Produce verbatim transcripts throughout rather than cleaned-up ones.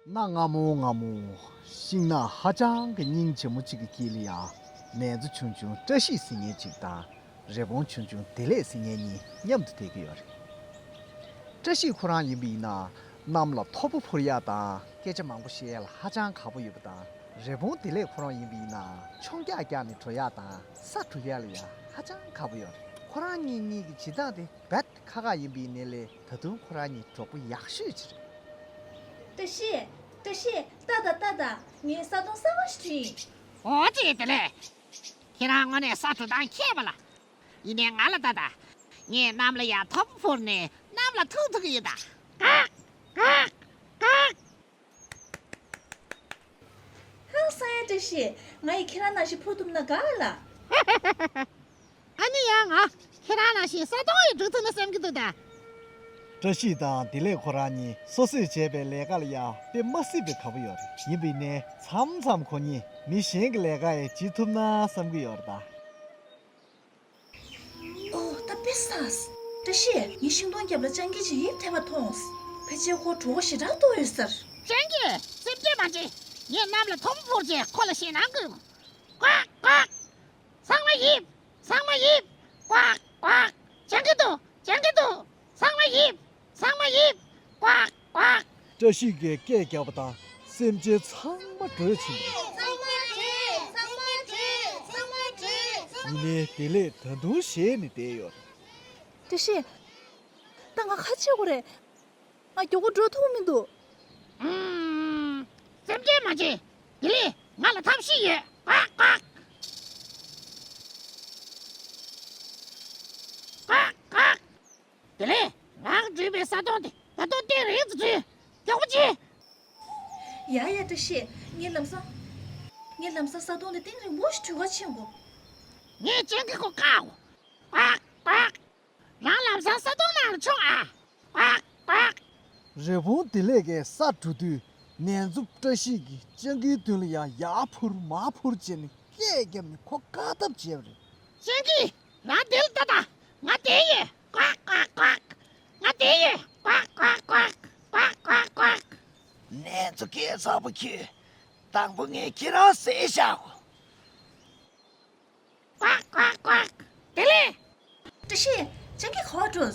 གནའ་སྔ་མོ་སྔ་མོ། ཤིང་ནགས་ཧ་ཅང་གི་སྙིང་རྗེ་མོ་གཅིག་གི་དཀྱིལ་ལ་ཡ། ནེ་ཙོ་ཆུང་ཆུང་བཀྲ་ཤིས་ཟེར་མཁན་གཅིག་དང་། རི་བོང་ཆུང་ཆུང་བདེ་ལེགས་ཟེར་མཁན་གཉིས་མཉམ་དུ་བསྡད་ཀྱི་ཡོད་རེད། བཀྲ་ཤིས་ཁོ་རང་ཡིན་པ་ཡིན་ན། གནམ་ལ་ཐོ་ཕོ་འཕུར་ཡག་དང་སྐད་ཆ་མང་པོ་བཤད་ཡག་ལ་ཧ་ཅང་དགའ་པོ་ཡོད་པ་དང་། རི་བོང་བདེ་ལེགས་ཁོ་རང་ཡིན་པ་ཡིན་ན། མཆོང་རྒྱག་རྒྱག་ནས་འགྲོ་ཡག་དང་ས་འགྲོ་ཡག་ལ་ཡ་ཧ་ཅང་དགའ་པོ་ཡོད་རེད། ཁོ་རང་གཉིས་གཉིས་ཀྱི་བྱེད་སྟངས་དེ་རྦད་ཁག་ཁག་ཡིན་པ་ཡིན་ནའི་ལས། ད་དུང་ཁོ་རང་གཉིས་གྲོགས་པོ་ཡག་ཤོས་ཅིག་རེད། བཀྲ་ཤིས། བཀྲ་ཤིས། ལྟ་དང་ལྟ་དང་། ངས་ས་དོང་གསར་པ་ཞིག་བྲིས། ཨོ་ཙི། བདེ་ལེགས། ཁྱེད་རང་དངོས་གནས་ས་འགྲོ་སྟངས་མཁས་པ་ལ། ཡིན་ནའི་ང་ལ་ལྟ་དང་། ངས་གནམ་ལ་ཡར་ཐོ་ཕོ་འཕུར་ནས་གནམ་ལ་ཐུག་ཐུབ་ཀྱི་ཡོད་ད། ཀག་ཀག་ཀག་ཧང་སང་ཡ། བཀྲ་ཤིས། ང་ཡིས་ཁྱེད་རང་ནང་བཞིན་འཕུར་ཐུབ་ན་དགའ་ལ། ཨ་ནི་ཡང་ང་ཁྱེད་རང་ནང་བཞིན་ས་དོང་ཡང་འགྲོ་ཐུབ་ན་བསམ་གྱི་འདུག་ད། བཀྲ་ཤིས་དང་བདེ་ལེགས་ཁོ་རང་གཉིས་སོ་སོས་བྱས་པའི་ལས་ཀ་ལ་ཡང་དཔེ་མ་སྲིད་པའི་དགའ་པོ་ཡོད་རེད། ཡིན་པ་ཡིན་ནའི་མཚམས་མཚམས་ཁོ་གཉིས་མི་གཞན་གྱི་ལས་ཀ་ཡང་བྱེད་ཐུབ་ན་བསམ་གྱི་ཡོད་རེད་ད། ཨོ། ད་དཔེ་སངས། བཀྲ་ཤིས། ངས་ཤིང་སྡོང་རྒྱབ་ལ་སྤྱང་ཀི་ཅིག་ཡིབ་ཐེབས་པ་མཐོང་། ཕལ་ཆེར་ཁོ་གྲོད་ཁོག་ཞེ་དྲག་ལྟོགས་ཡོད་ས་རེད། སྤྱང་ཀི། སེམས་ཁྲལ་མ་བྱེད། ངས་གནམ་ལ་ཐོ་ཕོ་འཕུར་བྱས་ཁོ་ལ་ཞེད་སྣང་བསྐུལ། ཀག་ཀག་ཚང་མ་ཡིབ། ཚང་མ་ཡིབ། ཀག་ཀག་སྤྱང་ཀི་འདུག་སྤྱང་ཀི་འདུག་ཚང་མ་ཡིབ། ཚང་མ་ཡིབ། ཀག་ཀག་བཀྲ་ཤིས་ཀྱིས་སྐད་བརྒྱབ་པ་དང་སེམས་ཅན་ཚང་མ་བྲོས་ཕྱིན་པ་རེད། ཚང་མ་བྲོས། ཚང་མ་བྲོས། ཚང་མ་བྲོས། ཡིན་ནའི་བདེ་ལེགས་ད་དུང་ཞེད་ནས་བསྡད་ཡོད་རེད། བཀྲ་ཤིས། ད་ང་ག་རེ་བྱེད་དགོས་རེད། ང་མགྱོགས་པོ་འགྲོ་ཐུབ་མི་འདུག་ཨུམ། སེམས་ཁྲལ་མ་བྱེད། བདེ་ལེགས། ང་ལ་ཐབས་ཤེས་ཡོད། ཀག་ཀག་ཀག་ཀག་བདེ་ལེགས། རང་བྲིས་པའི་ས་དོང་དེ་ད་དུང་སྟེང་རིང་དུ་འཛུལ། མགྱོགས་པོ་བྱེད། ཡ་ཡ། བཀྲ་ཤིས། ངས་ལམ་སང་། ངས་ལམ་སང་ས་དོང་དེ་སྟེང་རིང་པོ་ཞིག་འགྲུལ་ག་ཕྱིན་དགོས། ངས་སྤྱང་ཀི་ཁོ་བཀག་གོ། ཀག་ཀག་རང་ལམ་སང་ས་དོང་ནང་ལ་མཆོང་ཨ། ཀག་ཀག་རི་བོང་བདེ་ལེགས་ཀྱིས་ས་འགྲོ་དུས་ནེ་ཙོ་བཀྲ་ཤིས་ཀྱིས་སྤྱང་ཀིའི་མདུན་ལ་ཡང་ཡར་འཕུར་མར་འཕུར་བྱས་ནས་སྐད་བརྒྱབ་ནས་ཁོ་བཀག་ཐབས་བྱས་པ་རེད། སྤྱང་ཀི། རང་འདིར་ལྟ་དང་། ང་འདིར་ཡོད། ཀག་ཀག་ཀག་ང་འདིར་ཡོད། ཀག་ཀག་ཀག་ཀག་ཀག་ཀག་ནེ་ཙོ་སྐད་ཚ་པོ་ཁྱོད། དང་པོ་ངས་ཁྱེད་རང་བསད་བཞག་གོ། ཀག་ཀག་ཀག་བདེ་ལེགས། བཀྲ་ཤིས། སྤྱང་ཀི་ག་པར་འགྲོ།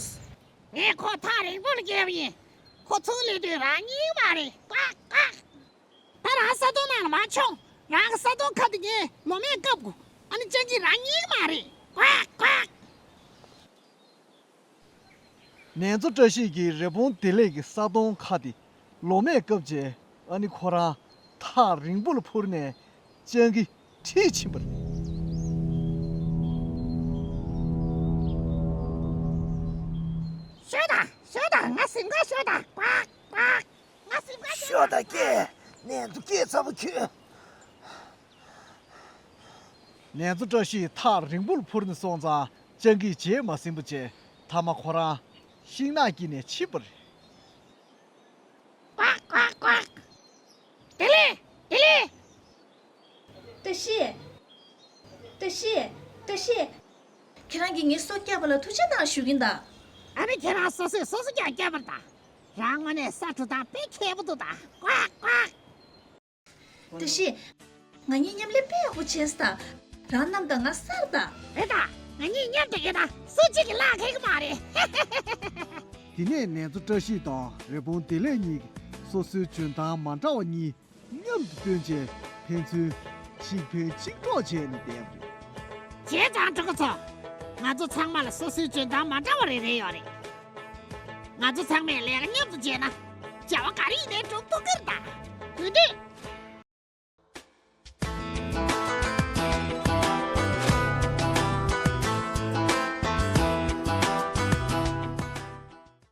ངས་ཁོ་ཐག་རིང་པོ་ལ་བརྒལ་བ་ཡིན། ཁོ་ཚུར་སླེབས་དུས་རང་རྙེད་མ་རེད། ཀག་ཀག་ད་རང་ས་དོང་ནང་ལ་མར་མཆོང་། རང་གི་ས་དོང་ཁ་དེ་ངས་ལོ་མས་བཀབ་དགོས། ཨ་ནི་སྤྱང་ཀི་རང་རྙེད་མ་རེད། ཀག་ཀག་ནེ་ཙོ་བཀྲ་ཤིས་ཀྱིས་རི་བོང་བདེ་ལེགས་ཀྱི་ས་དོང་ཁ་དེ་ལོ་མས་བཀབ་རྗེས། ཨ་ནི་ཁོ་རང་ཐག་རིང་པོ་ལ་འཕུར་ནས་སྤྱང་ཀི་ཁྲིད་ཕྱིན་པ་རེད། ཤོག་དང་། ཤོག་དང་། ང་གཟིམ་ཁར་ཤོག་དང་། ཀག་ཀག་ང་གཟིམ་ཁར་ཤོག་ཤོག་དང་། སྐད། ནེ་ཙོ་སྐད་ཚ་པོ་ཁྱོད། ནེ་ཙོ་བཀྲ་ཤིས་ཐག་རིང་པོར་འཕུར་ནས་སོང་ཙང་སྤྱང་ཀིས་རྗེས་མ་ཟིན་པ་བྱས། མཐའ་མ་ཁོ་རང་ཤིང་ནགས་དཀྱིལ་ནས་ཕྱིན་པ་རེད། ཀག་ཀག་ཀག་བདེ་ལེགས། བདེ་ལེགས། བཀྲ་ཤིས། བཀྲ་ཤིས། བཀྲ་ཤིས། ཁྱེད་རང་གིས་ངའི་སོ་བསྐྱབས་པ་ལ་ཐུགས་རྗེ་གནང་ཞུ་གིན་གདའ། ཨ་ནི་ཁྱེད་རང་སོ་སོས་སོ་སོ་ཀྱང་བསྐྱབས་པ་རེད་ད། རང་དངོས་གནས་ས་འགྲོ་སྟངས་དཔེ་མཁས་པོ་འདུག་ད། ཀག་ཀག་བཀྲ་ཤིས། ང་གཉིས་མཉམ་ལས་དཔེ་ཡག་པོ་བྱས་སོང་ད། རང་བསྣམས་དང་ང་སར་ད། རེད་ད། ང་གཉིས་མཉམ་དུ་ཡོད་ད། སུ་གཅིག་གིས་གླགས་ཁེལ་གི་མ་རེད། དེ་ནས་ནེ་ཙོ་བཀྲ་ཤིས་དང་རི་བོང་བདེ་ལེགས་གཉིས་ཀྱིས་སོ་སོའི་འཇོན་ཐང་མ་འདྲ་བ་གཉིས་མཉམ་དུ་བཏོན་བྱས། ཕན་ཚུན་གཅིག་ཕན་གཅིག་གྲོགས་བྱས་ནས་བསྡད་པ་རེད། བྱས་ཙང་གྲོགས་པོ་ཚོ། ང་ཚོ་ཚང་མ་ལ་སོ་སོའི་འཇོན་ཐང་མ་འདྲ་བ་རེ་རེ་ཡོད་རེད། ང་ཚོ་ཚང་མས་ལས་ཀ་མཉམ་དུ་བྱས་ན། བྱ་བ་ག་རེ་ཡིན་ནའི་འགྲུབ་ཐུབ་ཀྱི་རེད་ད། དེ་དུས།